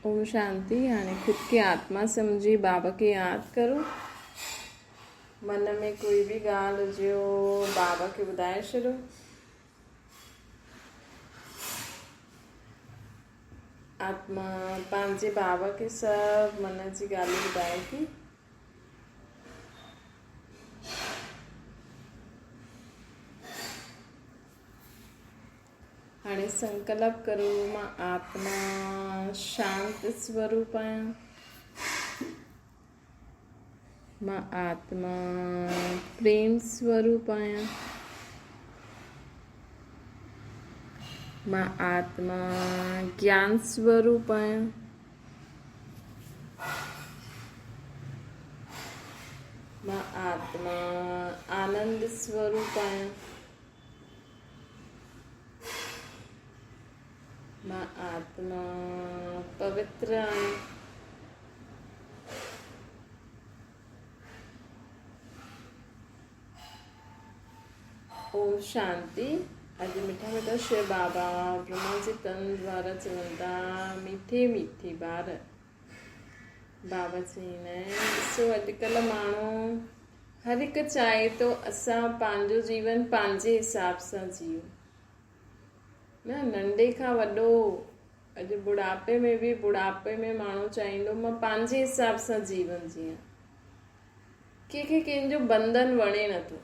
اوم شانتي هاڻي خود کي آتما سمجهي بابا کي ياد ڪرو. من ۾ ڪوئي به ڳالهه هجيو بابا کي ٻڌائي ڇڏو. آتما پنهنجي بابا کي سڀ من جي ڳالهيون ٻڌائي ٿي. هاڻي سنڪلپ ڪرو مان آتما شانت سوروپ آهيان. مان آتما پريم سوروپ آهيان. مان آتما گيان سوروپ آهيان. مان آتما آنند سوروپ آهيان. مان آتما پوتر آهيان. اوم شانتي. اڄ مٺا مٺا شو بابا برهما جي تن دوارا چون ٿا ميٺي ميٺي ٻار. بابا چئين ڏسو اڄڪلهه ماڻهو هر هڪ چاهي ٿو اسان پنهنجو جيون پنهنجي حساب سان جيئون نه ننڍي کان وڏو اڄ بڙاپي ۾ به بڙاپي ۾ ماڻهو چاهيندو مان پنهنجي حساب سان جيون جيئان ڪنهن کي ڪنهن جو بنڌن وڻي نٿو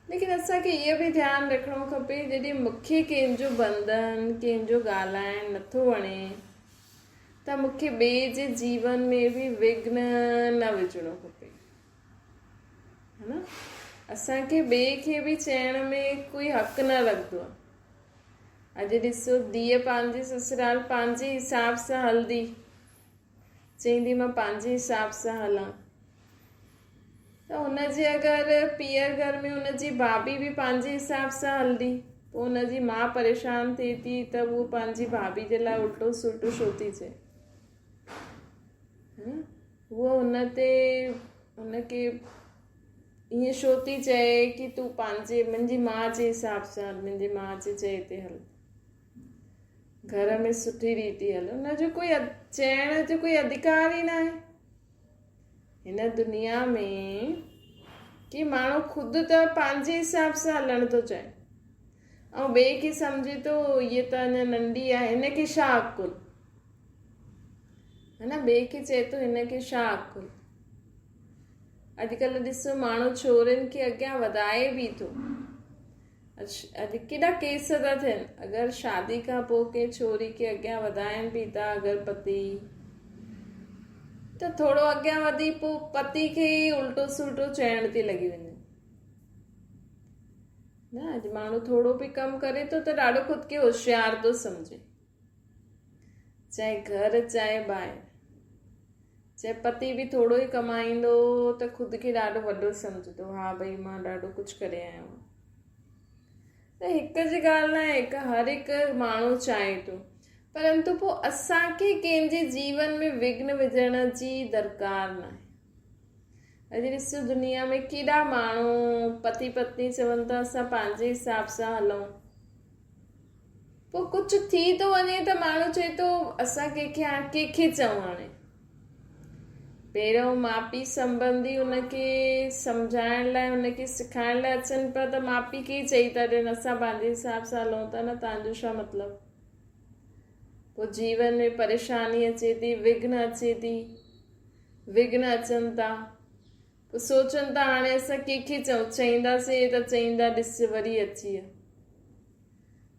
ليڪن اسان کي اهو به ڌيان رکڻو کپي جڏهن مونکي ڪنهن جو بنڌن ڪنهن جو ڳالهائڻ نٿو وڻي ته مون کي ٻئي جي جيون ۾ به وگهن نه وجهڻو کپي. ها نه؟ اسان کي ٻئي کي به چئڻ ۾ ڪوئي حق نه لڳندو آهي. اڄ ڏسو ڌيء پنهنجي سسرال پنهنجي حساب سان هلندي. چئيندي مان پنهنجي حساب سان هلان. ته هن جي اگر پيئر گهر ۾ هن جي ڀاڀي به پنهنجي حساب سان هلندي پوء هن جي ماء پريشان ٿئي ٿي ته هوء پنهنجي ڀاڀي جي لاء الٽو سلٽو ڇو ٿي چئي. هوء هن تي هن کي ائين ڇو ٿي چئي ڪي تون پنهنجي منهنجي ماء جي حساب سان هل منهنجي ماء جي چئي تي هل. گهر ۾ سٺي ريتي هل. هن جو ڪوئي چئڻ جو ڪوئي اڌڪار ئي ناهي. هن دنيا ۾ ڪي ماڻهو خود ته پنهنجي حساب سان هلڻ ٿو چاهي ۽ ٻئي کي سمجهي ٿو هيء ته اڃا ننڍي آهي هن کي ڇا عقل ها نه ٻئي کي چئي ٿو هن کي ڇا عقل. اڄڪلهه ڏسو ماڻهو ڇورين کي اڳيان وڌائي به ٿو. اڄ ڪيڏا ڪيس ٿا ٿين اگر شادي کان پوء ڪنهن ڇوري کي اڳيان وڌائين به ٿا اگر پتي ته ٿورو اڳيان وڌي پوء پتي کي ئي الٽو سلٽو چئڻ ٿي لڳي وڃي نه اڄ ماڻهو ٿورو به ڪم ڪري ٿو ته ڏاڍو خود کي هوشيار ٿو سمجهي چاهي گهر چاهي ٻاهر. چاهي پتي به ٿورو ئي ڪمائيندو ته خود کي ڏاڍو وڏو سمجهندو ها ڀئي مان ڏاڍو ڪجهه ڪري آيو آهيان. ته هڪ جي ڳالهه نه آهي هڪ هر هڪ ماڻهو چاهي ٿو پرنتو پوء اسان کي ڪنهن جي جيون ۾ وگهن وجهڻ جي درڪار ناهي. اڄ ڏسو دنيا ۾ ڪيڏا ماڻهو پتي پتني چون ٿا اسان پنهنجي حساب سان هلون. پوء ڪجهه ٿي ٿو وڃي ته ماڻهو چئي ٿو اسان ڪنهن کي هاڻي ڪنهن کي چئون هاڻي. پهريون ماء پيء سنبنڌي ان کي سمجهائڻ لاء ان کي سکائڻ لاء اچن پيا ته ماء پيء کي ئي چئي ٿا ڏين اسان پنهنجي حساب سان هلون ٿا نه توهان جو ڇا مطلب. پوء جيون ۾ پريشاني اچي ٿي وگهن اچي ٿي وگهن اچن ٿا. پوء سوچن ٿا هاڻي اسان ڪنهن کي چئون، چئينداسين ته چئيندا ڏس وري اچي ويا.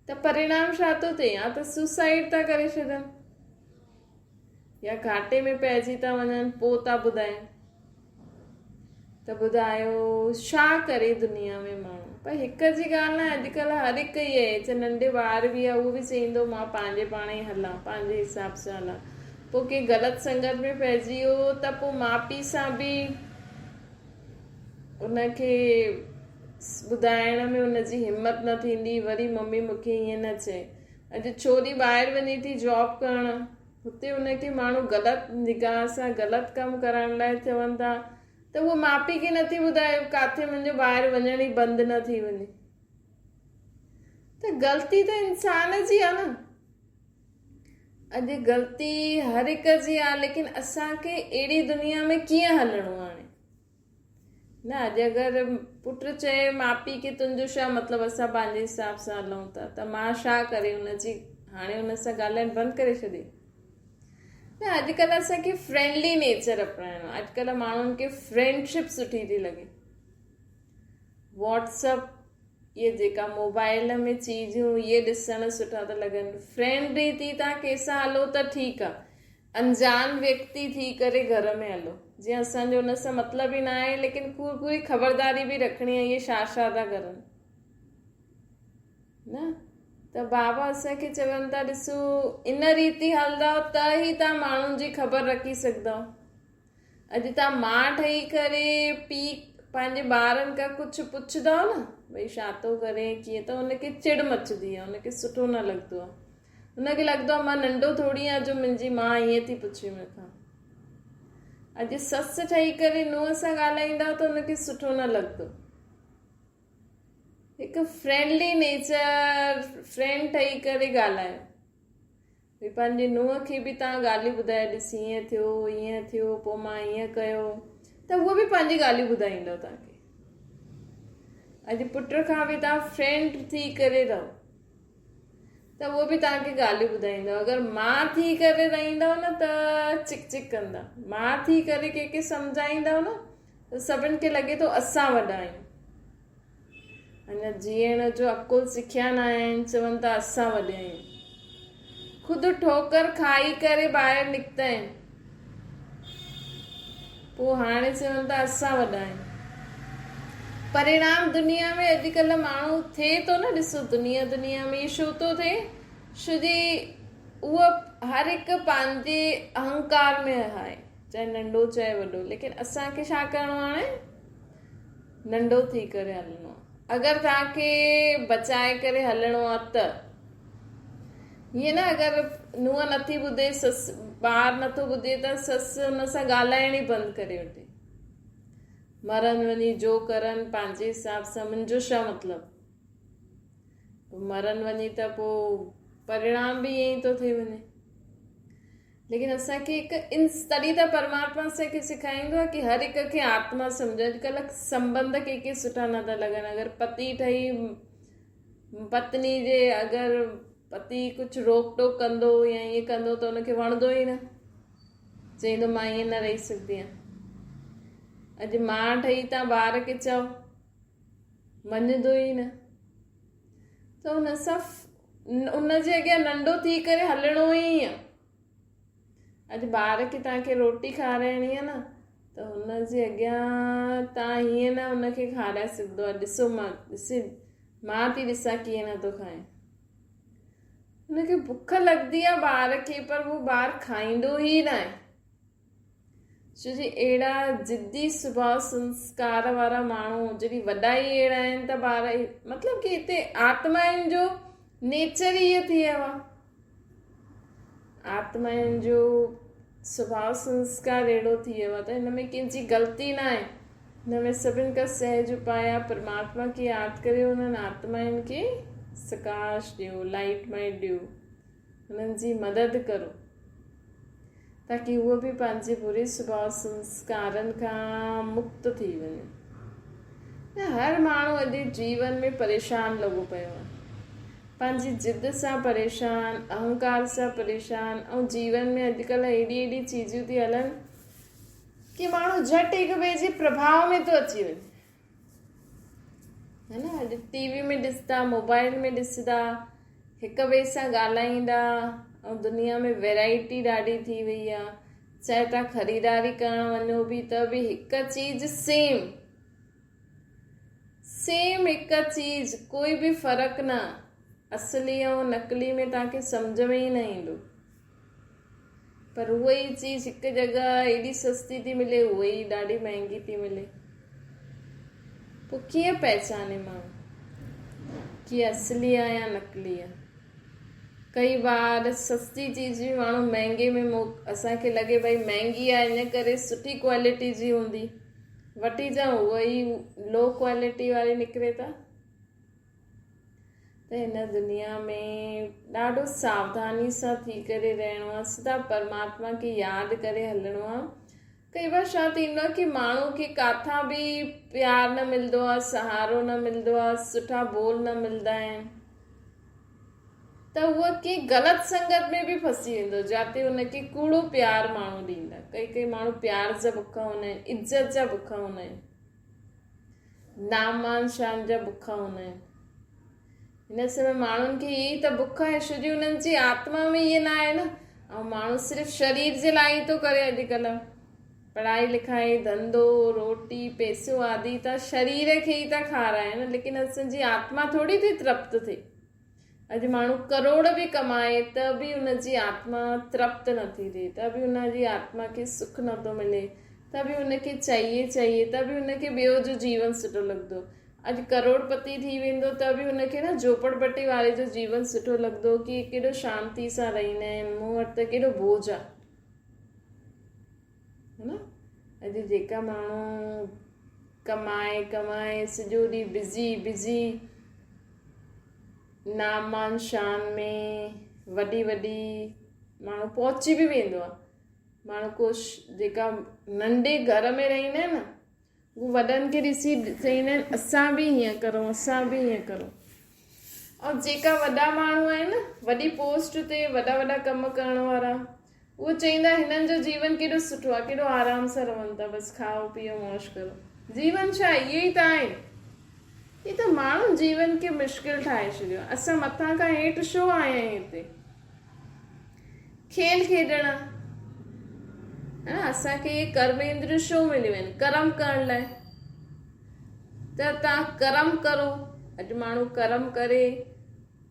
ته پرڻام ڇا ٿو ٿئي يا ته سوسائيڊ ٿا ڪري ڇڏن يا گهاٽي ۾ پئجي ٿا وڃن پوء ٿا ٻڌائين ته ٻڌايو ڇا ڪري دنيا ۾ ماڻهو. پر هڪ جي ڳالهه ناهي اڄڪلهه هر هڪ ئي آهي چاهي ننڍي ٻار به آهي اهو به چئيندو مان پنهنجي پاڻ ئي هلان پنهنجي حساب سان هلان. پوء ڪنهن غلط سنگت ۾ پئجي ويو ته پوء ماء پيء سان به ان کي ٻڌائڻ ۾ ان جي همت نه ٿيندي وري ممي مون کي ائين نه چئي. اڄ ڇوري ٻاهر وڃي ٿي جاب ڪرڻ هتي ان کي ماڻهو غلط نگاهه سان غلط ڪم ڪرڻ لاء چون ٿا ته هوء ماء پيء کي نٿي ٻڌائي ڪاٿي منهنجو ٻاهر وڃڻ ئي بند نه ٿي وڃي ته غلطي ته انسان جي آهي نه. اڄ غلطي هر هڪ جي آ ليڪن اسان کي اهڙي دنيا ۾ ڪيئن هلڻو آ هاڻي نه اڄ اگر پٽ چئي ماء پيء کي تنهنجو ڇا مطلب اسان پنهنجي حساب سان هلون ٿا ته ماء ڇا ڪري ان جي هاڻي ان سان ڳالهائڻ بند ڪري ڇڏي نه اڄڪلهه اسان کي فرينڊلي نيچر اپنائڻو آهي اڄڪلهه ماڻهن کي فرينڊشپ سٺي ٿي لڳي واٽس اپ اهي جيڪا موبائل ۾ چيزون اهي ڏسڻ سٺا ٿا لڳن فرينڊ ٿي تان ڪنهن سان هلو ته ٺيڪ آهي انجان ويڪتي ٿي ڪري گهر ۾ هلو جيئن اسان جو ان سان مطلب ئي نه آهي ليڪن پوري پوري خبرداري به رکڻي آهي اهي ڇا ڇا ٿا ڪرن نه ته بابا اسان کي چون ٿا ڏسو ان ريتي هلندؤ ته ئي توهان ماڻهن جي خبر رکي سگهندؤ. اڄ توهان ماء ٺهي ڪري پيء پنهنجي ٻارن کان ڪجهه پڇندؤ نه ڀئي ڇا ٿو ڪرين ڪيئن ته ان کي چڙ مچندي آهي ان کي سٺو نه لڳندو آهي ان کي لڳندو آهي مان ننڍو ٿوري آهيان جو منهنجي ماء ائين ٿي پڇي مون کان. اڄ سس ٺهي ڪري نونهن سان ڳالهائيندؤ ته ان کي سٺو نه لڳندو. هڪ فرينڊلي نيچر فرينڊ ٺهي ڪري ڳالهايو ڀئي پنهنجي نونهن کي به تان ڳالهيون ٻڌايو ڏس هيئن ٿيو هيئن ٿيو پوء مان هيئن ڪيو ته هو به پنهنجي ڳالهيون ٻڌائيندو تان کي اڄ پٽ کان به تان فرينڊ ٿي ڪري رهو ته اهو به توهان کي ڳالهيون ٻڌائيندو اگر ماء ٿي ڪري رهندو نه ته چڪ چڪ ڪندا ماء ٿي ڪري ڪنهن کي سمجهائيندو نه ته سڀن کي لڳي ٿو اسان وڏا آهيون اڃا جيئڻ جو عقل سکيا نه آهن چون ٿا اسان وڏا آهيون خود ٺوڪر کائي ڪري ٻاهر نڪتا آهن پوء هاڻي چون ٿا اسان وڏا آهيون. پرڻام دنيا ۾ اڄڪلهه ماڻهو ٿئي ٿو نه ڏسو دنيا دنيا ۾ اهو ڇو ٿو ٿئي ڇو جي اهو هر هڪ پنهنجي اهنڪار ۾ آهي چاهي ننڍو چاهي وڏو ليڪن اسان کي ڇا ڪرڻو هاڻي ننڍو ٿي ڪري هلڻو آهي اگر توهان کي بچائي ڪري هلڻو آ ته هيئن نه اگر نونهن نٿي ٻڌي سس ٻار نٿو ٻڌي ته سس ان سان ڳالهائڻ ئي بند ڪري وٺي مرن وڃي جو ڪرن پنهنجي حساب سان منهنجو ڇا مطلب مرن وڃي ته پوء پرڻام به ائين ئي ٿو ٿي وڃي ليڪن اسان کي هڪ انس تڏهن ته پرماتما اسان کي سيکاريندو آهي ڪي هر هڪ کي آتما سمجهو اڄڪلهه سنبنڌ ڪي ڪي سٺا نه ٿا لڳن اگر پتي ٺهي پتني جي اگر پتي ڪجهه روڪ ٽوڪ ڪندو يا ائين ڪندو ته ان کي وڻندو ئي نه چئيندو مان ائين نه رهي سگهندي آهيان اڄ ماء ٺهي تان ٻار کي چئو مڃندو ئي نه ته ان سان ان جي اڳيان ننڍو ٿي ڪري هلڻو ئي آ. اڄ ٻار کي توهان کي روٽي کارائڻي آ نه ته هن جي اڳيان توهان هيئن نه هن کي کارائي سگهندو آ ڏسو مان ڏسي مان ٿي ڏسان ڪيئن نه ٿو کائي. هن کي بک لڳندي آ ٻار کي پر هو ٻار کائيندو ئي ناهي. ڇو جي اهڙا ضدي سڀاء سنسڪار وارا ماڻهو جڏهن وڏا ئي اهڙا آهن ته ٻار مطلب ڪي هتي آتمائن جو نيچر ئي ٿي ويو آهي آتمائن جو سڀاء سنسڪار اهڙو ٿي ويو آهي ته هن ۾ ڪنهن جي غلطي نه آهي هن ۾ سڀن کان سهج اپاء آهي پرماتما کي ياد ڪريو انهن آتمائن کي سڪاش ڏيو لائٽ مائٽ ڏيو انهن جي مدد ڪرو تاڪي هوء به پنهنجي بري سڀاء سنسڪارن کان مڪت ٿي وڃي. ۽ هر ماڻهو اڄ جيون ۾ پريشان لڳو پيو آهي. پنهنجي ضد سان پريشان، اهنڪار سان پريشان ۽ جيون ۾ اڄڪلهه ايڏي ايڏي چيزون ٿي هلن ڪي ماڻهو جهٽ هڪ ٻئي جي پرڀاء ۾ ٿو اچي وڃي. هي نه اڄ ٽي وي ۾ ڏسندا موبائل ۾ ڏسندا هڪ ٻئي سان ڳالهائيندا ۽ دنيا ۾ ويرائٽي ڏاڍي ٿي وئي آ چاهي تان خريداري ڪرڻ وڃو به ته به هڪ چيز سيم سيم هڪ چيز ڪوئي به فرق نه اصلي ۽ نقلي ۾ تان کي سمجهه ۾ ئي نه ايندو پر اها ئي چيز هڪ جڳهه ايڏي سستي ٿي ملي اها ئي ڏاڍي مهنگي ٿي ملي پوء ڪيئن پهچاني ماڻهو ڪي اصلي آ يا نقلي آ ڪئي بار سستي چيز به ماڻهو مهنگي ۾ مو اسان کي لڳي ڀئي مهنگي آ ان ڪري سٺي ڪوالٽي جي هوندي وٺي جا اها ئي لو ڪوالٽي واري نڪري ته ته هن دنيا ۾ ڏاڍو ساوڌاني سان ٿي ڪري رهڻو آهي، سدا پرماتما کي ياد ڪري هلڻو آهي. ڪئي بار ڇا ٿيندو آهي ڪي ماڻهو کي ڪاٿان به پيار نه ملندو آهي، سهارو نه ملندو آهي، سٺا بول نه ملندا آهن ته هو ڪنهن غلط سنگت ۾ به ڦسي ويندو جاتي هن کي ڪوڙو پيار ماڻهو ڏيندا. ڪئي ڪئي ماڻهو پيار جا بکا هوندا آهن، عزت جا بکا هوندا آهن. نام مان شان جا بکا هوندا آهن. هن سمي ماڻهن کي هي ته بک آهي ڇو جي انهن جي آتما ۾ اهي نه آهي نه ۽ ماڻهو صرف شرير جي لاء ئي ٿو ڪري اڄڪلهه پڙهائي لکائي ڌنڌو روٽي پيسو آدي ته شرير کي ئي ٿا کارائن ليڪن اسان جي آتما ٿوري ٿي ترپت ٿئي. اڄ ماڻهو ڪروڙ به ڪمائي ته به ان جي آتما ترپت نٿي ٿئي، ته به ان جي آتما کي سک نٿو ملي، ته به ان کي چاهيي چاهيي ته به ان کي ٻيو جو جيون سٺو لڳندو. اڄ ڪروڙ پتي ٿي ويندو ته به ان کي نه جهوپڙ پٽي واري جو جيون سٺو لڳندو ڪي ڪيڏو شانتي سان رهندا آهن، مون وٽ ته ڪيڏو بوجهه آهي. ها نه اڄ جيڪا ماڻهو ڪمائي ڪمائي سڄو ڏينهن بزي بزي نام مان شان ۾ وڏي وڏي ماڻهو پهچي به ويندو آهي ماڻهو ڪوش جيڪا ننڍي گهر ۾ رهندا آهن نه هو وڏن کي ڏسي چئيندا آهن اسان به هيئن ڪرون اسان به هيئن ڪرون ۽ جيڪا وڏا ماڻهو آهن نه وڏي پوسٽ تي وڏا وڏا ڪم ڪرڻ وارا اهو چئيندا هنن جو جيون ڪيڏو سٺو آهي ڪيڏو آرام سان رهن ٿا بس کائو پيئو موج ڪرو جيون ڇا اهي ئي ته آهن هي ته ماڻهن جيون کي مشڪل ٺاهي ڇڏيو اسان مٿان کان هيٺ ڇو آيا آهيون هتي کيل کيڏڻ ها اسان کي اهي ڪرم اندريون ڇو مليون آهن ڪرم ڪرڻ لاء ته تان ڪرم ڪرو اڄ ماڻهو ڪرم ڪري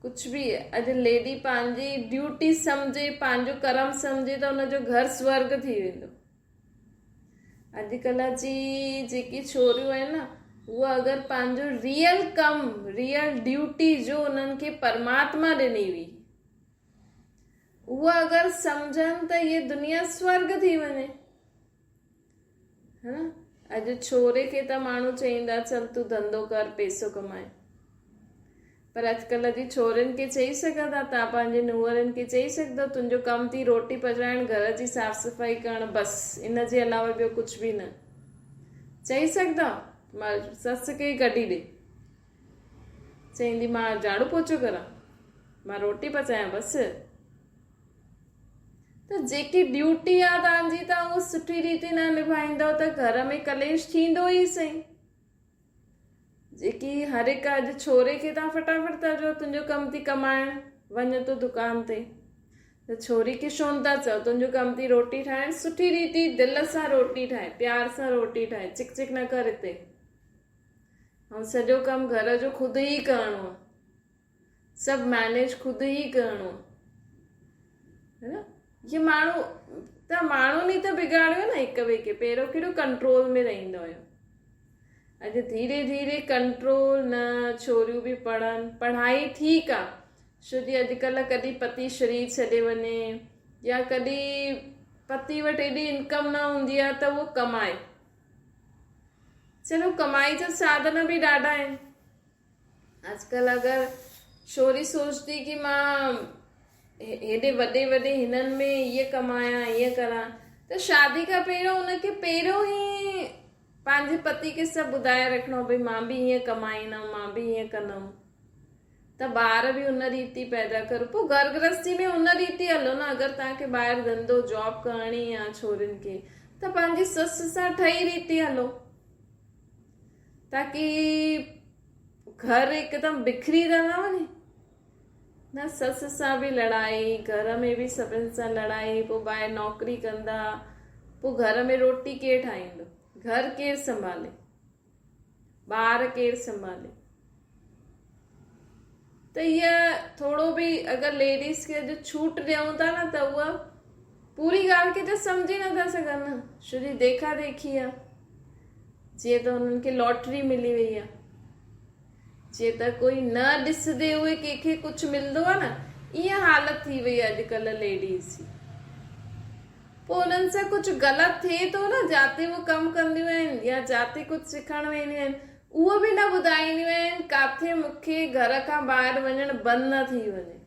ڪجهه به اڄ ليڊي پنهنجي ڊيوٽي سمجهي پنهنجو ڪرم سمجهي ته ان جو گهر سورگ ٿي ويندو اڄڪلهه جي جيڪي ڇوريون آهن نه اهي اگر پنهنجو ريئل ڪم ريئل ڊيوٽي جو انهن کي پرماتما ڏني هئي اهو اگر سمجهن ته هيء دنيا سورڳ ٿي وڃي. ها نه؟ اڄ ڇوري کي ته ماڻهو چئيندا چل تون ڌنڌو ڪر پيسو ڪمائي. پر اڄڪلهه جي ڇورين کي چئي سگهندا تان پنهنجي نونهرن کي چئي سگهندو تنهنجو ڪم ٿي روٽي پچائڻ گهر جي صاف صفائي ڪرڻ بس ان جي علاوه ٻيو ڪجهه به نه چئي سگهندا مان سس کي ئي ڪڍي ڏي. چئيندي مان جهاڙو پوچو ڪران، مان روٽي پچايان بس. ته جيڪي ڊيوٽي آ توهان جي توهان اهو سٺي ريتي نه نڀائيندؤ ته گهر ۾ ڪليش ٿيندو ئي سهي. جيڪي هر هڪ اڄ ڇوري کي توهان فٽافٽ ٿا چئو تنهنجو ڪم ٿي ڪمائڻ وڃ تون دڪان تي ته ڇوري کي ڇو نه ٿا چئو تنهنجو ڪم ٿي روٽي ٺاهڻ سٺي ريتي دل سان روٽي ٺاهي پيار سان روٽي ٺاهي چڪ چڪ نه ڪر هتي. ۽ سڄو ڪم گهر جو خود ئي ڪرڻو آ سڀ مينيج خود ئي ڪرڻو آ نه هي ماڻهو ته ماڻهن ئي ته بگاڙيو نه هڪ ٻئي کي پهريون ڪهڙو ڪنٽرول ۾ رهندو هيو اڄ ڌيري ڌيري ڪنٽرول نه ڇوريون به پڙهن پڙهائي ٺيڪ آ ڇو جي اڄڪلهه ڪڏهن پتي شرير ڇڏي وڃي يا ڪڏهن پتي وٽ ايڏي انڪم نه هوندي آ ته اهو ڪمائي چلو ڪمائي جا ساڌن به ڏاڍا آهن اڄڪلهه اگر ڇوري سوچ ٿي ڪي مان هيڏي وڏي وڏي هنن ۾ هيء ڪمايان هيئن ڪران ته شادي کان پهريون ان کي پهريون ئي پنهنجي پتي کي سڀ ٻڌائي رکڻو ڀئي مان به هيئن ڪمائيندم مان به هيئن ڪندم ته ٻار به ان ريت ئي پيدا ڪرو پوء گهر گرهستي ۾ ان ريت ئي هلو نه اگر توهان کي ٻاهر ڌنڌو جاب ڪرڻي آ ڇورين کي ته پنهنجي سس سان ٺهي ريت ئي هلو تاڪي گهر هڪدم بکري ته نه وڃي نه سس سان به لڙائي گهر ۾ به سڀن سان لڙائي پوء ٻاهر نوڪري ڪندا پوء گهر ۾ روٽي ڪير ٺاهيندو گهر ڪير سنڀالي ٻار ڪير سنڀالي ته هيء ٿورو به اگر ليڊيز کي اڄ ڇوٽ ڏيون ٿا نه ته اها پوري ڳالهه کي ته سمجهي نٿا سگهن نه ڇو جي ديکا ديکي آ جيئن ته هنن کي لاٽري ملي وئي آ جيئن ته ڪوئي نه ڏسندي اهي ڪنهن کي ڪجهه ملندو آ نه ائين حالت ٿي وئي آ اڄڪلهه ليڊيز جي پوء انهن سان ڪجهه غلط ٿئي ٿو نه جاتي هو ڪم ڪنديون آهن يا جاتي ڪجهه سکڻ وينديون آهن. اهو به نه ٻڌائينديون آهن ڪاٿي مون کي گهر کان ٻاهر وڃڻ بند نه ٿي وڃي.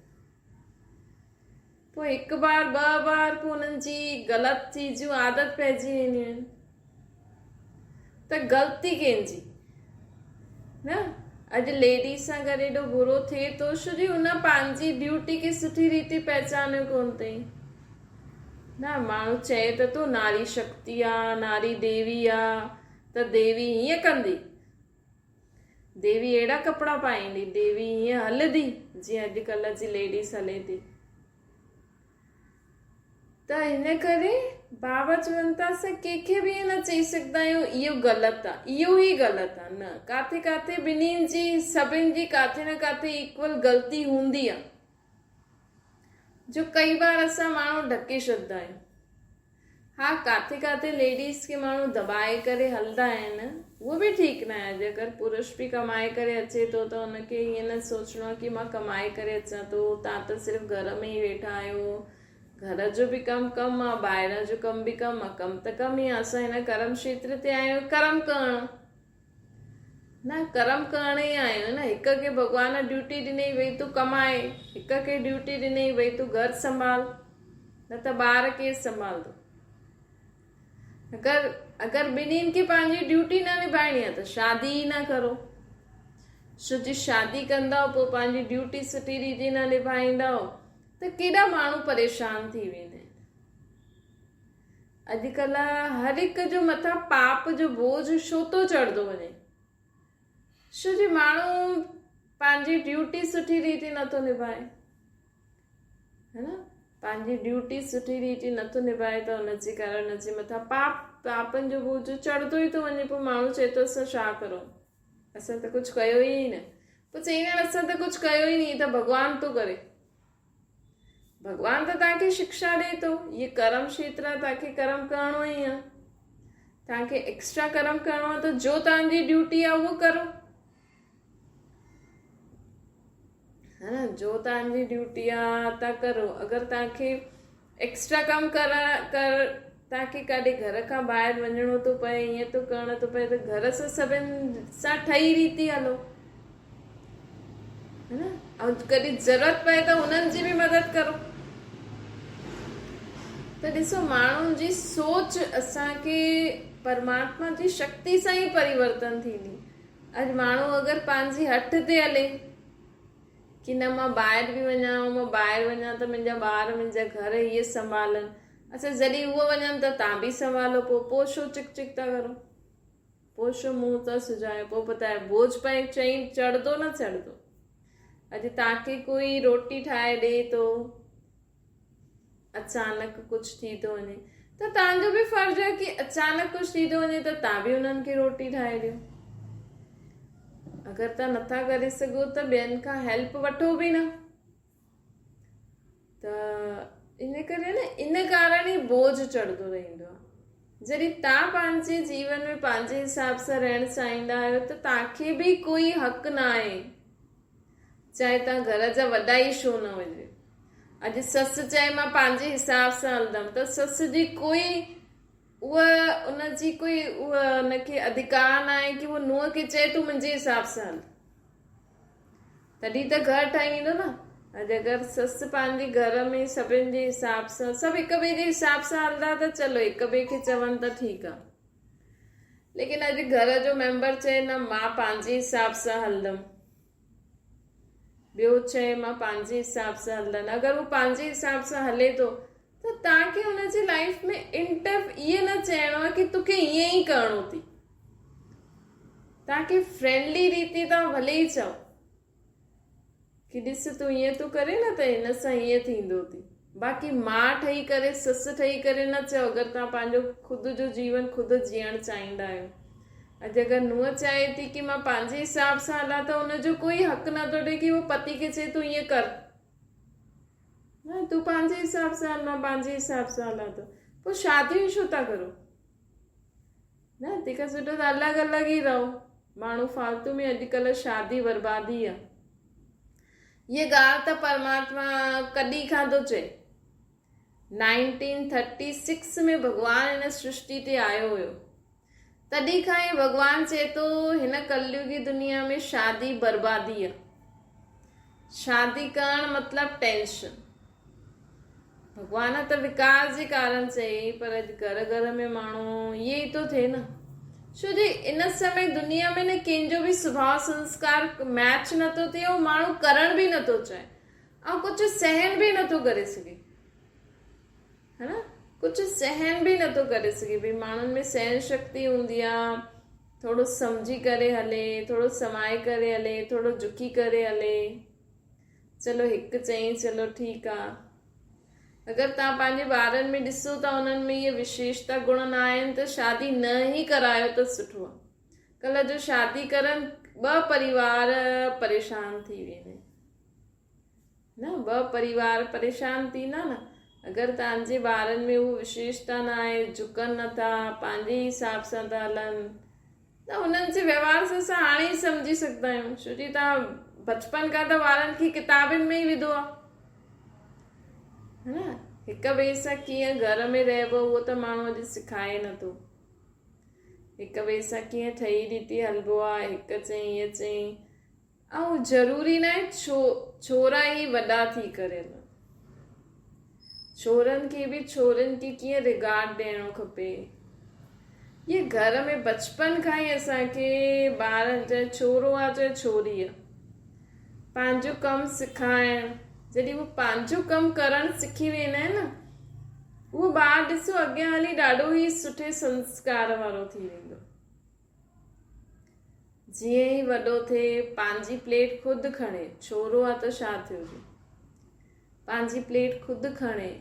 پوء هڪ بار ٻه بار پوء انهن جي غلط چيزون عادت پئجي وينديون آهن ته غلطي ڪنهن جي نه اڄ ليڊيز سان گڏ ايڏو برو ٿئي ٿو ڇو جي ان پنهنجي ڊيوٽي کي سٺي ريتي پهچانيو ڪون اٿئي نه ماڻهو چئي ته ٿو ناري شڪتي آ ناري ديوي آ ته ديوي هيئن ڪندي ديوي اهڙا ڪپڙا پائيندي، ديوي ائين هلندي جيئن اڄڪلهه جي ليڊيز هلي ٿي. ته ان ڪري بابا چون ٿا اسان ڪنهن کي به ائين نه چئي سگهندا آهيون اهو غلط آهي اهو ئي غلط آهي نه ڪاٿي ڪاٿي ٻنهين جي سڀن جي ڪاٿي نه ڪاٿي ايڪول غلطي هوندي آهي جو ڪئي بار اسان ماڻهو ڍڪي ڇڏندا آهيون. ها ڪاٿي ڪاٿي ليڊيز کي ماڻهو دٻائي ڪري هلندا آهن اهو به ٺيڪ ناهي اڄ اگر پرش به ڪمائي ڪري اچي ٿو ته ان کي ائين نه سوچڻو آهي ڪي مان ڪمائي ڪري اچان ٿو تان ته صرف گهر ۾ ئي ويٺا آهيو گهر جو به ڪم ڪم آ ٻاهران جو ڪم به ڪم آ ڪم ته ڪم ئي آ اسان هن ڪرم کيتر تي آيا آهيون ڪرم ڪرڻ نه ڪرم ڪرڻ ئي آيا آهيون نه هڪ کي ڀڳوان ڊيوٽي ڏني وئي تون ڪمائي هڪ کي ڊيوٽي ڏني وئي تون گهر سنڀال نه ته ٻار ڪير سنڀالندو؟ اگر اگر ٻنهين کي پنهنجي ڊيوٽي نه نڀائڻي آهي ته شادي ئي نه ڪرو. ڇو جي شادي ڪندؤ پوء پنهنجي ڊيوٽي سٺي ريتي نه نڀائيندؤ ته ڪيڏا ماڻهو پريشان ٿي ويندا آهن. اڄڪلهه هر هڪ جو مٿان پاپ جو بوجه ڇو ٿو چڙهندو وڃي؟ ڇو جي ماڻهو پنهنجي ڊيوٽي سٺي ريتي نٿو نڀائي. ها نه پنهنجي ڊيوٽي سٺي ريتي نٿو نڀائي ته ان جي ڪارڻ ان جي مٿان پاپ پاپن جو بوجھ چڙهندو ئي ٿو وڃي پوء ماڻهو چئي ٿو اسان ڇا ڪرون اسان ته ڪجهه ڪيو ئي نه پوء چئيندا آهن اسان ته ڪجهه ڪيو ئي نه ته ڀڳوان ٿو ڪري ڀڳوان ته توهان کي شڪشا ڏئي ٿو هي ڪرم کيتر آهي توهان کي ڪرم ڪرڻو ئي آهي توهان کي ايڪسٽرا ڪرم ڪرڻو آهي ته جو توهان جي ڊيوٽي آهي اهو ڪرو ها نه جو توهان جي ڊيوٽي آ تا ڪرو اگر توهان کي ايڪسٽرا ڪم ڪرڻ ڪر توهان کي ڪاڏي گهر کان ٻاهر وڃڻو ٿو پئي ائين ٿو ڪرڻو ٿو پئي ته گهر سان سڀن سان ٺهي ريتي هلو ها نه ۽ ڪڏهن ضرورت پئي ته هنن جي به مدد ڪرو ته ڏسو ماڻهن جي سوچ اسان کي پرماتما جي شڪتي سان ئي پريورتن ٿيندي اڄ ماڻهو اگر پنهنجي هٺ تي هلي ڪي نه مان ٻاهر به وڃان ۽ مان ٻاهر وڃان ته منهنجا ٻار منهنجا گهر اهي سنڀالن اڇا جڏهن اهي وڃن ته تان به سنڀالو پوء پوء ڇو چڪ چڪ ٿا ڪرو پوء ڇو منهن ٿا سجايو پوء پتايو بوجھ پئي چئين چڙهندو نه چڙهندو اڄ تان کي ڪوئي روٽي ٺاهي ڏئي ٿو اچانڪ ڪجهه ٿي ٿو وڃي ته توهان جو به فرض آهي ڪي اچانڪ ڪجهه ٿي ٿو وڃي ته توهان به انهن کي روٽي ٺاهي ڏيو اگر توهان نٿا ڪري سگهو ته ٻين کان هيلپ وٺو به نه ته ان ڪري نه ان ڪارڻ ئي بوجھ چڙهندو رهندو آهي جڏهن توهان پنهنجي جيون ۾ پنهنجي حساب سان رهڻ چاهيندا آهيو ته توهان کي به ڪوئي حق نه آهي چاهي توهان گهر جا وڏا ئي ڇو نه هجي. اڄ سس چئي مان پنهنجي حساب سان هلندم ته سس جي ڪوئي اها ان جي ڪوئي اها ان کي اڌڪار نه آهي ڪي هو نونهن کي چئي تون منهنجي حساب سان هل. تڏهن ته گهر ٺهي ويندو نه. اڄ اگر سس پنهنجي گهر ۾ سڀن جي حساب سان سڀ هڪ ٻئي جي حساب سان هلندا ته چلو هڪ ٻئي کي چون ته ٺيڪ آهي. ليڪن اڄ گهر جو ميمبر چئي نه مان پنهنجي حساب سان هلندم ٻيو چئي مان پنهنجي حساب سان هلندم اگر هو پنهنجي حساب سان هلي ٿو ته توهان کي هن جي لائف ۾ انٽر ائين نه چئڻو آهي ڪي توکي ائين ئي ڪرڻو ٿي توهان کي فرينڊلي ريتي توهان ڀلي ئي چئو ڪي ڏس تون ائين ٿو ڪرين نه ته هن سان ائين ٿيندو ٿي. باقي ماء ٺهي ڪري سس ٺهي ڪري نه چئو اگر توهان پنهنجو خود جو جيون خود جيئڻ چاهيندا آهيو. اڄ اگر نونهن چاهي ٿي ڪي مان پنهنجي حساب سان هلان ته ان جو ڪوئي حق نه ٿو ٺهي ڪي هو پتي کي چئي تون ائين ڪر. نه تون پنهنجي حساب سان هل مان پنهنجي حساب سان هلان ٿو. پوء شاديون ئي ڇو ٿا ڪرو؟ نه تنهن کان سٺو ته الڳ الڳ ئي رهو. ماڻهو فالتو ۾ اڄڪلهه شادي بربادي آ. هيء ڳالهه ته پرماتما ڪڏهن کان ٿو چئي. 1936 ۾ ڀڳوان هن سرشٽي تي آيو هيو. تڏهن کان ئي ڀڳوان چئي ٿو هن ڪليوگي دنيا ۾ شادي بربادي آ. شادي ڪرڻ مطلب ٽينشن. ڀڳوان ته وڪار جي ڪارڻ چئي پر اڄ گهر گهر ۾ ماڻهو ائين ئي ٿو ٿئي نه. ڇو جي ان سمي دنيا ۾ نه ڪنهن جو به سڀاء سنسڪار ميچ نٿو ٿئي ۽ ماڻهو ڪرڻ به نٿو چاهي ۽ ڪجهه سهن به نٿو ڪري سگهي. ها نه ڪجهه سهن به نٿو ڪري سگهي ڀئي ماڻهن ۾ سهن شڪتي هوندي آ ٿورو سمجهي ڪري هلي ٿورو سمائي ڪري هلي ٿورو جهڪي ڪري هلي چلو هڪ چئين چلو ٺيڪ آ اگر توهان پنهنجي ٻارن ۾ ڏسو ته انهن ۾ اهي وشيشتا گڻ نه آهن ته شادي نه ئي ڪرايو ته سٺو آ ڪلهه جو شادي ڪرن ٻه پريوار پريشان ٿي ويندا نه ٻه پريوار پريشان ٿيندا نه اگر توهان جي ٻارن ۾ اهو وشيشتا نه آهي جهڪن نٿا پنهنجي حساب سان ٿا هلن ته انهن جي ويوهار سان اسان هاڻي ئي سمجهي سگهندا آهيون ڇو جي توهان بچپن کان ته ٻارن کي ڪتابن ۾ ئي وڌو آهي نه هڪ ٻئي سان ڪيئن گهر ۾ رهبو اهو ته ماڻهو اڄ سکائي نٿو هڪ ٻئي سان ڪيئن ٺهي ريتي هلبو آهي هڪ چئين هيء چئين اهو ضروري ناهي ڇورا ئي وڏا ٿي ڪري هلن. ڇورن کي به ڇورين کي ڪيئن رگارڊ ڏيڻو کپي. اهي گهر ۾ بچپن کان ئي اسان کي ٻارن چاهي ڇورو آ چاهي ڇوري آ پنهنجو ڪم سکائڻ جڏهن هو پنهنجو ڪم ڪرڻ سکي ويندا آهن نه اهو ٻار ڏسو اڳيان هلي ڏاڍو ئي سٺي سنسڪار وارو ٿي ويندو. جيئن ئي وڏو ٿئي، پنهنجي پليٽ خود کڻي. ڇورو آ ته ڇا ٿيو جو. پنهنجي پليٽ خود کڻي.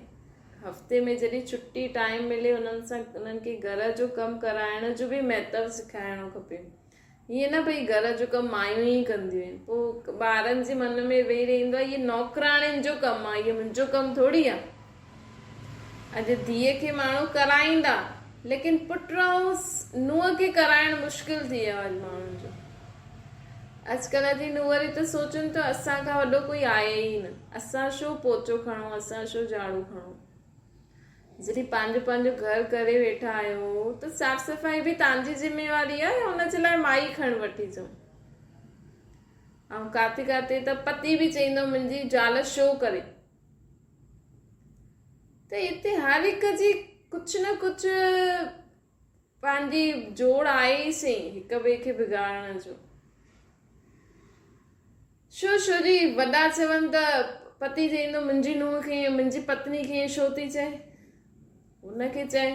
هفتي ۾ جڏهن ڇٽي ٽائيم ملي انهن سان انهن کي گهر جو ڪم ڪرائڻ جو به مهتو سکائڻو کپي. ائين نه ڀئي گهر جو ڪم مايون ئي ڪنديون آهن. پوء ٻارن جي من ۾ ويهي رهندو آهي اهي نوڪراڻين جو ڪم آ، اهي منهنجو ڪم ٿوري آ. اڄ ڌيء کي ماڻهو ڪرائيندا ليڪن پٽ ۽ نونهن کي ڪرائڻ مشڪل ٿي ويو آهي اڄ ماڻهن جو. اڄڪلهه جي نونهري ته سوچن ته اسان کان وڏو ڪوئي آهي ئي نه اسان ڇو پوچو کڻون اسان ڇو جهاڙو کڻون. جڏهن پنهنجو پنهنجو گهر ڪري ويٺا آهيو ته صاف صفائي به توهان جي ذميواري آهي يا ان جي لاء مائي کڻ وٺي اچون. ۽ ڪاٿي ڪاٿي ته پتي به چئيندو منهنجي زال شو ڪري. ته هتي هر هڪ جي ڪجهه نه ڪجهه پنهنجي جوڙ آهي ئي سهي هڪ ٻئي کي بگاڙڻ جو. شو شو جي وڏا چون ته پتي چئيندو منهنجي نونهن کي ائين منهنجي پتني کي ائين شو ٿي چئي هن کي چئي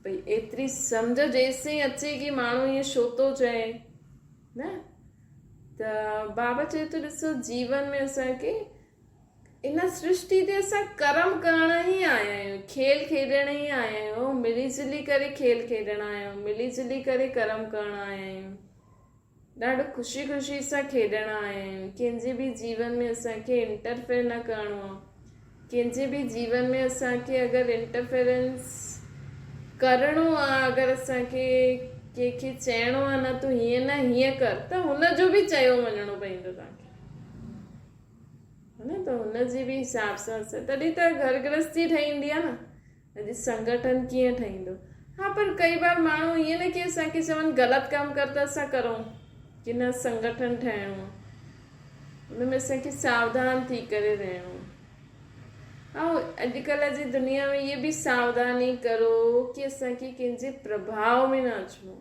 ڀئي ايتري سمجهه جيسين اچي ڪي ماڻهو ائين شو ٿو چئي نه ته بابا چئي ٿو ڏسو جيون ۾ اسان کي ان سرشٽي تي اسان ڪرم ڪرڻ ئي آيا آهيون کيل کيڏڻ ئي آيا آهيون ملي جلي ڪري کيل کيڏڻ آيا آهيون ملي جلي ڪري ڪرم ڪرڻ آيا آهيون ڏاڍو خوشي خوشي سان کيڏڻ آيا آهيون ڪنهن جي به جيون ۾ اسان کي انٽرفيئر نه ڪرڻو آهي ڪنهن جي به جيون ۾ اسان کي اگر انٽرفيئرنس ڪرڻو آهي اگر اسان کي ڪنهن کي چئڻو آهي نه تون هيئن نه هيئن ڪر ته هن جو به چيو وڃڻو پوندو توهان کي نه ته هن جي به حساب سان تڏهن ته گهر گرهستي ٺهندي آهي نه اڄ سنگٺن ڪيئن ٺهيندو. ها پر ڪئي بار ماڻهو ائين نه ڪي اسان کي چون غلط ڪم ڪر ته اسان ڪرون ڪي نه سنگٺن ٺهڻو آ ان ۾ اسان کي ساوڌان ٿي ڪري رهڻو آ ۽ اڄڪلهه جي دنيا ۾ اهي به ساوڌاني ڪرو ڪي اسان کي ڪنهن جي پرڀاء ۾ نه اچڻو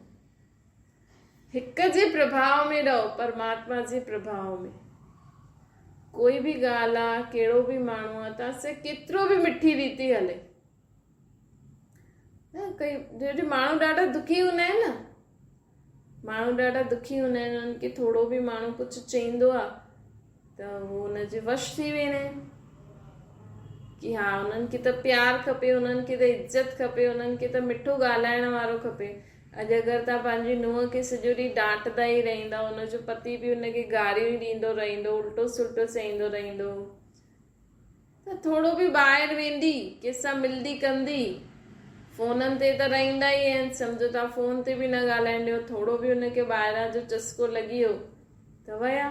هڪ جي پرڀاء ۾ رهو پرماتما جي پرڀاء ۾ ڪوئي به ڳالهه آ ڪهڙو به ماڻهو آ توهان سان ڪيترو به مٺي ريتي هلي نه ڪئي جڏهن ماڻهو ڏاڍا دکي هوندا آهن نه ماڻهو ڏاڍا دکي هوندا آهن انهن کي ٿورو به ماڻهو ڪجهه چئيندو آ ته هو ان جي وش ٿي ويندا آهن ڪي ها انهن کي ته پيار کپي انهن کي ته عزت کپي انهن کي ته مٺو ڳالهائڻ وارو کپي اڄ اگر توهان پنهنجي نونهن کي سڄو ڏينهن ڊانٽدا ئي رهندا ان جو پتي به ان کي گاريون ئي ڏيندو رهندو الٽو سلٽو چئيندو رهندو ته ٿورو به ٻاهر ويندي ڪنهن سان ملدي ڪندي فونن تي ته رهندا ئي آهن سمجهو توهان فون تي به نه ڳالهائڻ ڏيو ٿورو به ان کي ٻاهران جو چسڪو لڳي ويو ته ويا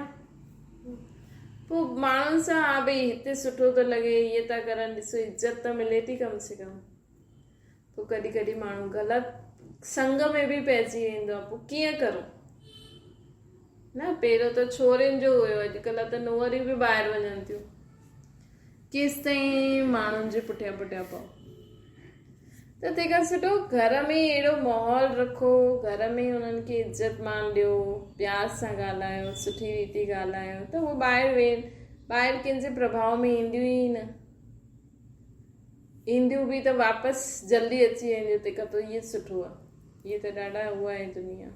پوء ماڻهن سان ها ڀئي هتي سٺو ٿو لڳي هيئن ٿا ڪرن ڏسو عزت ته ملي ٿي ڪم سي ڪم پوء ڪڏهن ڪڏهن ماڻهو غلط سنگ ۾ به پئجي ويندو آهي پوء ڪيئن ڪرون نه پهريون ته ڇورين جو هيو اڄڪلهه ته نوئريون به ٻاهر وڃن ٿيون ڪيستائين ماڻهن جي پٺيان پٺيان پئو ته تنهن کان سٺو گهر ۾ اهڙو ماحول رکو گهر ۾ انهن کي عزت مان ڏيو پيار سان ڳالهايو سٺي ريتي ڳالهايو ته هو ٻاهر وين ٻاهر ڪنهن جي پرڀاء ۾ اينديون ئي نه اينديون به ته واپس جلدي اچي وينديون تنهن کان ته اهي سٺو آهي اهي ته ڏاڍا هو آهي دنيا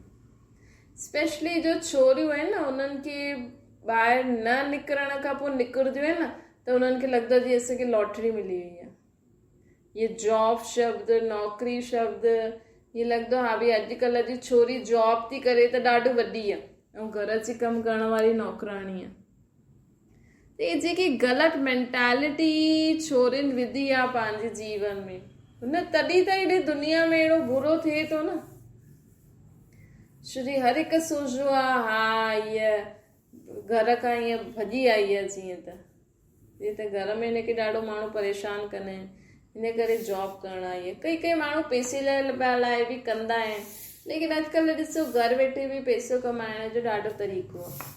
اسپيشلي جو ڇوريون آهن نه انهن کي ٻاهر نه نڪرڻ کان پوء نڪرنديون آهن نه ته انهن کي لڳندو آهي جيئن اسان کي لاٽري ملي وئي آهي هي جاب شبد نوڪري شبد هي لڳندو ها ڀئي اڄڪلهه جي ڇوري جاب ٿي ڪري ته ڏاڍو وڏي آهي ۽ گهر جي ڪم ڪرڻ واري نوڪراڻي آهي ته هي جيڪي غلط مينٽالٽي ڇورين وڌي آهي پنهنجي جيون ۾ نه تڏهن ته هيڏي دنيا ۾ اهڙو برو ٿئي ٿو نه ڇو جي هر هڪ سوچيو آهي ها هيء گهر کان ائين ڀڄي آئي آهي جيئن ته جيئن ته گهر ۾ هن کي ڏاڍو ماڻهو پريشان ڪندا آهن ان ڪري جاب ڪرڻ آئي آهي ڪئي ڪئي ماڻهو پئسي لاء لاء به ڪندا آهن ليڪن اڄڪلهه ڏسو گهر ويٺي به پئسو ڪمائڻ جو ڏاڍو طريقو آهي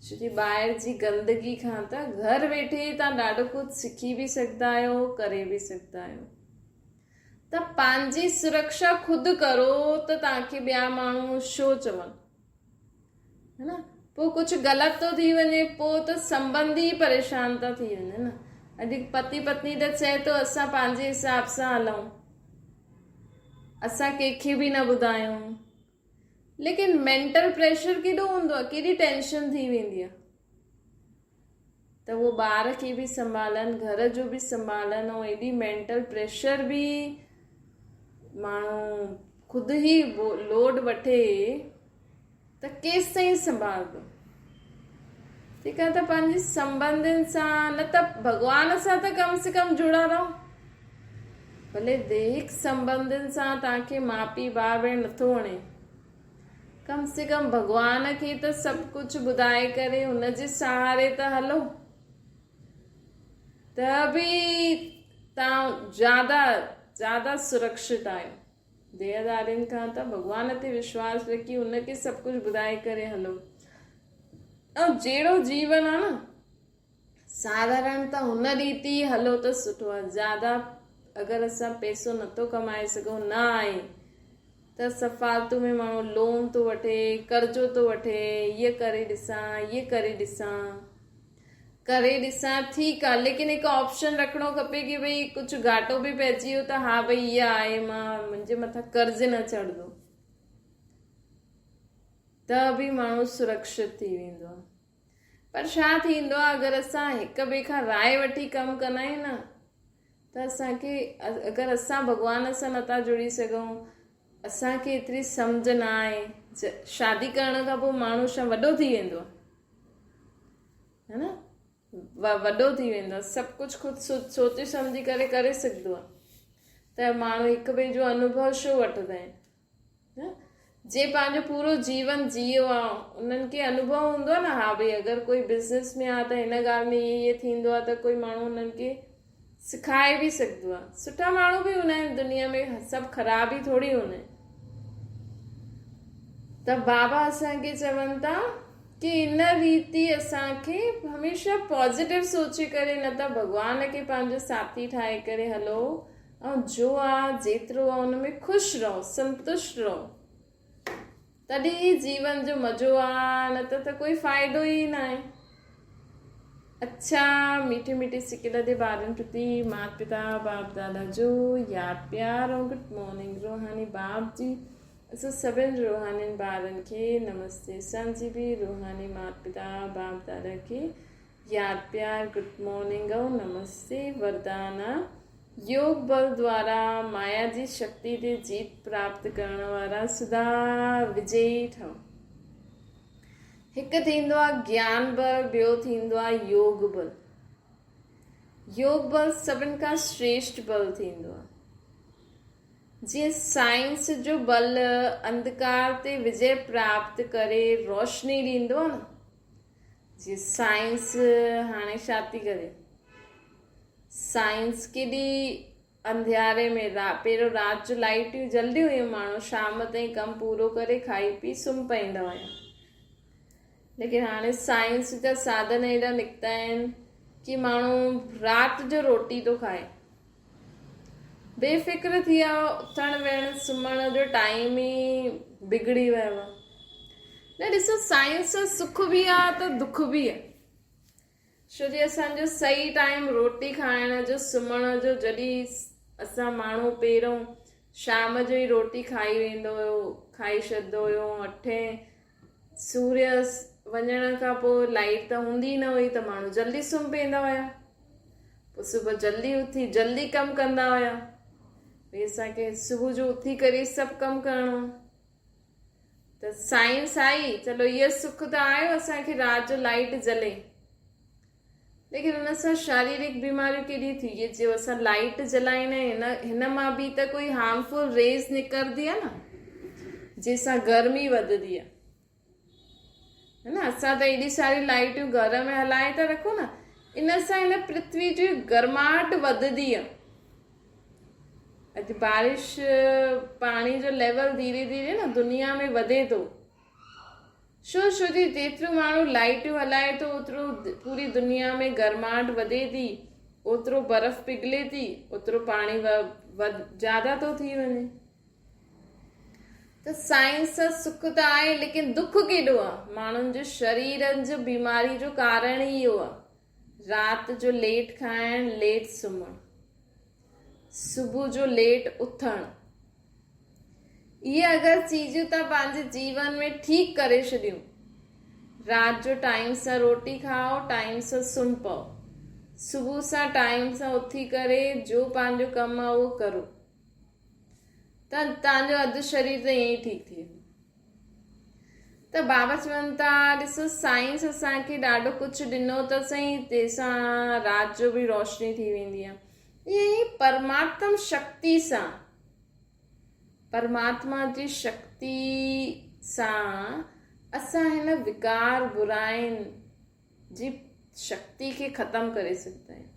ڇو جي ٻاهر جي گندگي کان ته گهر ويٺي ئي تان ڏاڍو ڪجهه سکي به سگهندا آهيو ڪري به سگهندا آهيو ته پنهنجي سرڪشا خود ڪرو ته توهان کي ٻيا ماڻهو ڇو چون ها نه پوء ڪجهه غلط ٿو ٿي وڃي پوء ته سنبنڌي ئي پريشان ٿا ٿي وڃن نه اڄ پتي پتني ته چئي ٿو اسان پنهنجي حساب سان هلون اسان ڪنهن کي به نه ٻڌايون ليڪن مينٽل پريشر ڪيڏو هوندو آهي ڪيڏي ٽينشن ٿي ويندي آهي ته اهو ٻار کي به سنڀالن گهر جو به سنڀالن ۽ ايڏي مينٽل پريشر به ماڻهو خود ئي لوڊ وٺي ته ڪيستائين سنڀالندو ٺيڪ آهي ته پنهنجي سنبنڌين سان نه ته ڀڳوان سان ته ڪم سي ڪم جڙا رهو ڀلي ديهڪ سنبنڌين سان توهان کي ماء پيء ڀاء ڀيڻ نٿو وڻي ڪم سي ڪم ڀڳوان کي ته سڀ ڪجهه ٻڌائي ڪري هن جي سهاري ته هلو ته به تان زياده زياده سرڪشت آهيو ديهدارين کان ته ڀڳوان تي وشواس رکي هن کي سڀ ڪجهه ٻڌائي ڪري هلو ۽ جهڙو جيون آ نه ساڌارڻ ته هن ريت ئي هلو ته سٺو آهي. زياده اگر اسان پئسو نٿو ڪمائي سگهون نه آهي ته اسان فالتو ۾ ماڻهو لون ٿو وٺي قرضو ٿو وٺي هيء ڪري ڏسان هيء ڪري ڏسان ڪري ڏسان ٺيڪ آهي ليڪن هڪ آپشن رکڻو کپي ڪي ڀئي ڪجهه گهاٽو به پئجي ويو ته ها ڀئي هيء آهي مان منهنجي مٿان قرض نه چڙهندو ته به ماڻهو سرڪشت ٿي ويندو آهي. پر ڇا ٿيندو آهي اگر اسان هڪ ٻئي کان راء وٺي ڪم ڪندا آهيون نه ته اسان کي اگر اسان ڀڳوان سان نٿا جڙي سگهون اسان کي ايتري سمجھ نه آهي شادي ڪرڻ کان پوء ماڻهو ڇا وڏو ٿي ويندو آهي نه وڏو ٿي ويندو آهي سڀ ڪجهه خود سوچي سمجهي ڪري ڪري سگهندو آهي ته ماڻهو هڪ ٻئي جو انوڀو ڇو وٺندا آهن جي پنهنجو پورو جيون جيئو آ انهن کي انوڀو هوندو آ نه ها ڀئي اگر ڪوئي بزنس ۾ آ ته هن ڳالهه ۾ هي هي ٿيندو آ ته ڪوئي ماڻهو انهن کي سکائي به سگهندو آ سٺا ماڻهو به هوندا آهن دنيا ۾ سڀ خراب ئي ٿوري هوندا آهن ته بابا اسان کي چون ٿا ڪي ان ريتي اسان کي هميشه پازيٽو سوچي ڪري نه ته ڀڳوان کي پنهنجو ساٿي ٺاهي ڪري هلو ۽ جو آ جيترو آ ان ۾ خوش رهو سنتشٽ رهو تڏهن ئي جيون جو مزو آ نه ته ته ڪوئي فائدو ئي ناهي. اڇا ميٺي ميٺي سڪي لڌي ٻارن پرتي مات پتا باپ دادا جو ياد پيار ۽ گڊ مارننگ روحاني باپ جي اسان سڀن روحانين ٻارن کي نمستي اسان جي به روحاني مات پتا باپ دادا کي ياد پيار گڊ مارننگ ۽ نمستي وردان يوگ بل دوارا مايا جي شڪتي تي جيت پراپت ڪرڻ وارا سدا وجئي ٺهو. هڪ ٿيندو آهي گيان بل ٻيو ٿيندو آهي يوگ بل. يوگ بل سڀن کان شريشٽ بل ٿيندو آهي. جيئن سائنس جو بل انڌڪار تي وجئي پراپت ڪري روشني ڏيندو آهي نه جي سائنس هاڻي ڇا ٿي ڪري؟ سائنس ڪيڏي انڌياري ۾ پهريون رات جو لائيٽيون جلديون هيون ماڻهو شام تائين ڪم پورو ڪري کائي پي سمهي پئيندا هيا ليڪن هاڻي سائنس جا ساڌن اهڙا نڪتا آهن ڪي ماڻهو رات جو روٽي ٿو کائي بي فڪر ٿي ويا اٿڻ ويهڻ سمهڻ جو ٽائيم ئي بگڙي ويو آهي نه ڏسو سائنس سان سک به آهي ته دک به آهي ڇو جي اسان جو صحيح ٽائيم روٽي کائڻ جو سمهڻ جو جڏهن اسان ماڻهو پهريون شام جو ئي روٽي کائي ويندو هيو کائي ڇڏندو هيو اٺين سوريه وڃڻ کان پوء لائيٽ ته هوندي نه هئي ته ماڻهو جلدي سمهي پوندا هيا پوء صبح جلدي اٿي جلدي ڪم ڪندا هيا ڀئي اسان کي صبح جو اٿي ڪري سڀ ڪم ڪرڻو ته سائنس آئي چلو اهو سک ته آيو اسان کي رات جو لائيٽ جلي ليڪن ان سان شاريرڪ بيماريون ڪيڏي ٿي اهي جو اسان لائيٽ جلائيندا آهيون هن مان به ته ڪوئي هارمفل ريز نڪرندي آهي نه جنهن سان گرمي وڌندي آهي نه اسان ته ايڏي ساري لائيٽيون گهر ۾ هلائي ٿا رکون نه ان سان هن پرٿوي جي گرماهٽ وڌندي آهي اڄ بارش پاڻي جو ليول ڌيري ڌيري نه دنيا ۾ وڌي ٿو ڇو ڇو جي جيترو ماڻهو لائيٽيون هلائي ٿو اوترو پوري دنيا ۾ گرماهٽ وڌي ٿي اوترو برف پگهلي ٿي اوترو پاڻي زياده ٿو ٿي وڃي ته سائنس سان سک ته آهي ليڪن دک ڪيڏو آ ماڻهن جو شريرن جو بيماري جو ڪارڻ ئي اهو آ رات جو ليٽ کائڻ ليٽ سمهڻ صبح جو ليٽ اٿڻ اهي اگر چيزون تان پنهنجي جيون ۾ ٺيڪ ڪري ڇڏيون رات جو ٽائيم سان روٽي کائو ٽائيم سان سمهه پئو صبح سان ٽائيم سان اٿي ڪري جو پنهنجو ڪم آ اهو ڪرو ته توهان جو اڌ شرير ته ائين ئي ٺيڪ ٿي ويندو. ته بابا چون ٿا ڏسو سائنس اسان کي ڏاڍو ڪجهه ڏنو ته سهي تنهن سان رات جو به روشني ٿي ويندي آهي. ائين ئي پرماتم شڪتي سان پرماتما جي شڪتي سان اسان هن وڪار براين جي شڪتي کي ختم ڪري سگهندا آهيون.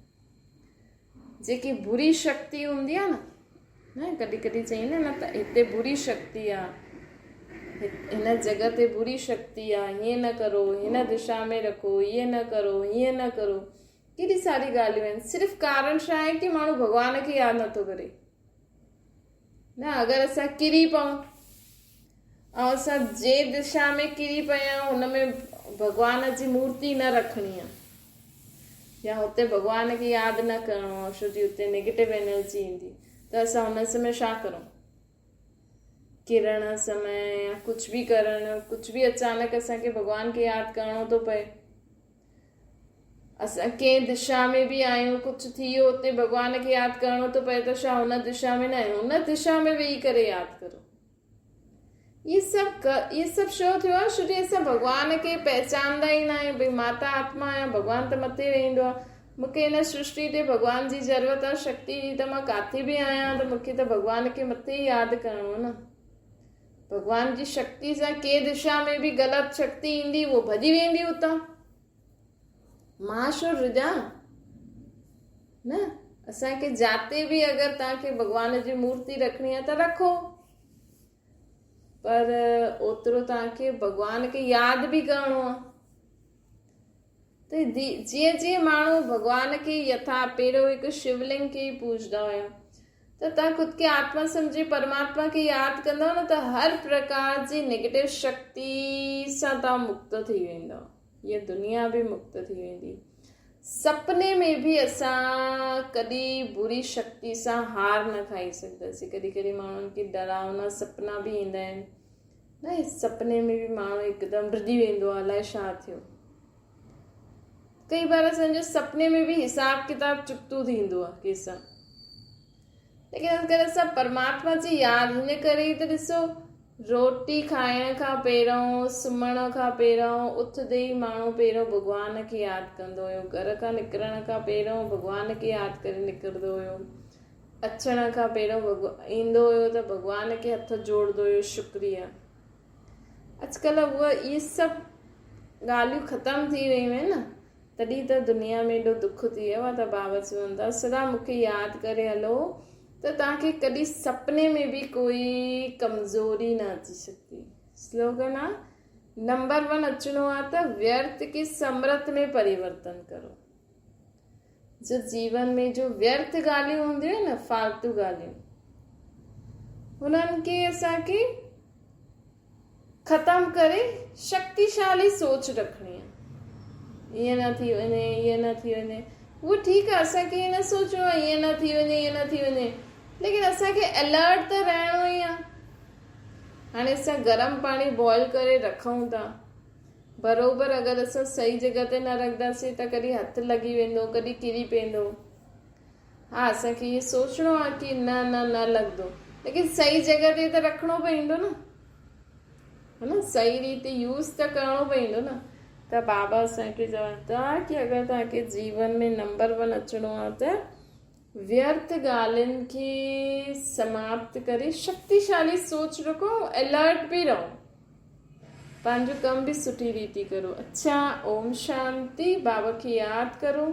جيڪي بري شڪتي هوندي آهي نه نه ڪڏهن ڪڏهن چئيندا نه ته هتي بري شڪتي آهي هن جڳهه تي بري شڪتي آهي هيئن نه ڪرو هن دشا ۾ رکو هيئن نه ڪرو هيئن نه ڪرو ڪيڏي ساري ڳالهيون آهن صرف ڪارڻ ڇا آهي ڪي ماڻهو ڀڳوان کي ياد نٿو ڪري نه اگر اسان ڪري پئون ۽ اسان جنهن دشا ۾ ڪري پيا آهيون ان ۾ ڀڳوان جي مورتي نه رکڻي آهي يا هتي ڀڳوان کي ياد نه ڪرڻو آهي ڇو جي اتي نيگيٽو انرجي ايندي ته اسان ان سمي ڇا ڪرون ڪرڻ سمي يا ڪجهه به ڪرڻ ڪجهه به اچانڪ اسان کي ڀڳوان کي ياد ڪرڻو ٿو پئي اسان ڪنهن دشا ۾ به آهيون، ڪجهه ٿي ويو اتي ڀڳوان کي ياد ڪرڻو ٿو پئي ته ڇا هن دشا ۾ نه آهيون؟ هن دشا ۾ ويهي ڪري ياد ڪرو. اهي سڀ اهي سڀ ڇو ٿيو آهي؟ ڇو جو اسان ڀڳوان کي پهچاندا ئي نه آهيون. ڀئي مان ته آتما آهيان، ڀڳوان ته مٿي رهندو آهي. مون کي هن سرشٽي تي ڀڳوان جي ضرورت آهي، شڪتي جي ته مان ڪاٿي به آهيان ته مون کي ته ڀڳوان کي مٿي ئي ياد ڪرڻو آهي نه. ڀڳوان جي شڪتي سان ڪنهن دشا ۾ به غلط شڪتي ايندي اهو ڀڄي ويندي اتان. مان ڇو ڊڄان؟ نه اسان کي جاتي به اگر توهان کي ڀڳوان جي مورتي رکڻي آهي ته رکو پر اوترو توهان کي ڀڳوان کي ياد به ڪرڻو آهي ته جيئن جيئن ماڻهو ڀڳوان کي يٿا پهريون هڪ شولنگ کي ئي پوڄندا هيا ته توهان خود کي آتما سمجهي پرماتما کي ياد ڪندؤ نه ته هر پرڪار جي نيگيٽو شڪتي سان توهان مڪت ٿي ويندؤ هيء دنيا به مڪت ٿي ويندي سپني ۾ به اسان ڪڏهن بري شڪتي سان هار نه کائي سگهنداسين ڪڏهن ڪڏهن ماڻهن کي ڊراونا سپنا به ايندا آهن نه سپني ۾ به ماڻهو هڪدم ڊڄي ويندو آهي الائي ڇا ٿيو ڪئي بار اسان جو سپني ۾ به حساب ڪتاب چڪتو ٿيندو آهي ڪنهن سان ليڪن اگر اسان پرماتما جي ياد هن ڪري ته ڏسو روٽي کائڻ کان پهريون سمهڻ کان پهريون اٿندي ئي ماڻهو پهريون ڀڳوان کي ياد ڪندو هيو گهر کان نڪرڻ کان پهريون ڀڳوان کي ياد ڪري نڪرندو هيو اچڻ کان پهريون ايندو هيو ته ڀڳوان کي هٿ جوڙندو هيو شڪريه اڄڪلهه اهي اهي سڀ ڳالهيون ختم ٿي ويون آهن نه تڏهن ته دنيا ۾ ايڏو دک ٿي ويو آهي ته بابا چون ٿا سدا مون کي ياد ڪري هلو ته توهان کي ڪڏهن سپني ۾ به ڪوئي ڪمزوري نه اچي سگهندي. سلوگن آ نمبر ون اچڻو آ ته ويرٿ کي سمرٿ ۾ پريورتن ڪرو. جو جيون ۾ جو ويرٿ ڳالهيون هونديون آهن نه فالتو ڳالهيون انهن کي اسان کي ختم ڪري شڪتيشالي سوچ رکڻي آهي. ائين نه ٿي وڃي ائين نه ٿي وڃي اهو ٺيڪ آهي اسان کي ائين نه سوچڻو آهي ائين نه ٿي وڃي ائين نه ٿي وڃي ليڪن اسان کي الرٽ ته رهڻو ئي آهي. هاڻي اسان گرم پاڻي بوائل ڪري رکون ٿا بروبر اگر اسان صحيح جڳهه تي نه رکنداسين ته ڪڏهن هٿ لڳي ويندو ڪڏهن ڪري پوندو. ها اسان کي اهو سوچڻو آهي ڪي نه نه نه لڳندو ليڪن صحيح جڳهه تي ته رکڻو پوندو نه ها نه صحيح ريت يوز ته ڪرڻو پوندو نه ته بابا اسان کي چون ٿا ڪي اگر توهان کي جيون ۾ نمبر ون اچڻو آهي ته ويرٿ ڳالهين کي سماپت ڪري شڪتيشالي سوچ رکو ۽ الرٽ به رهو پنهنجو ڪم به سٺي ريتي ڪرو اڇا اوم شانتي بابا کي ياد ڪرو.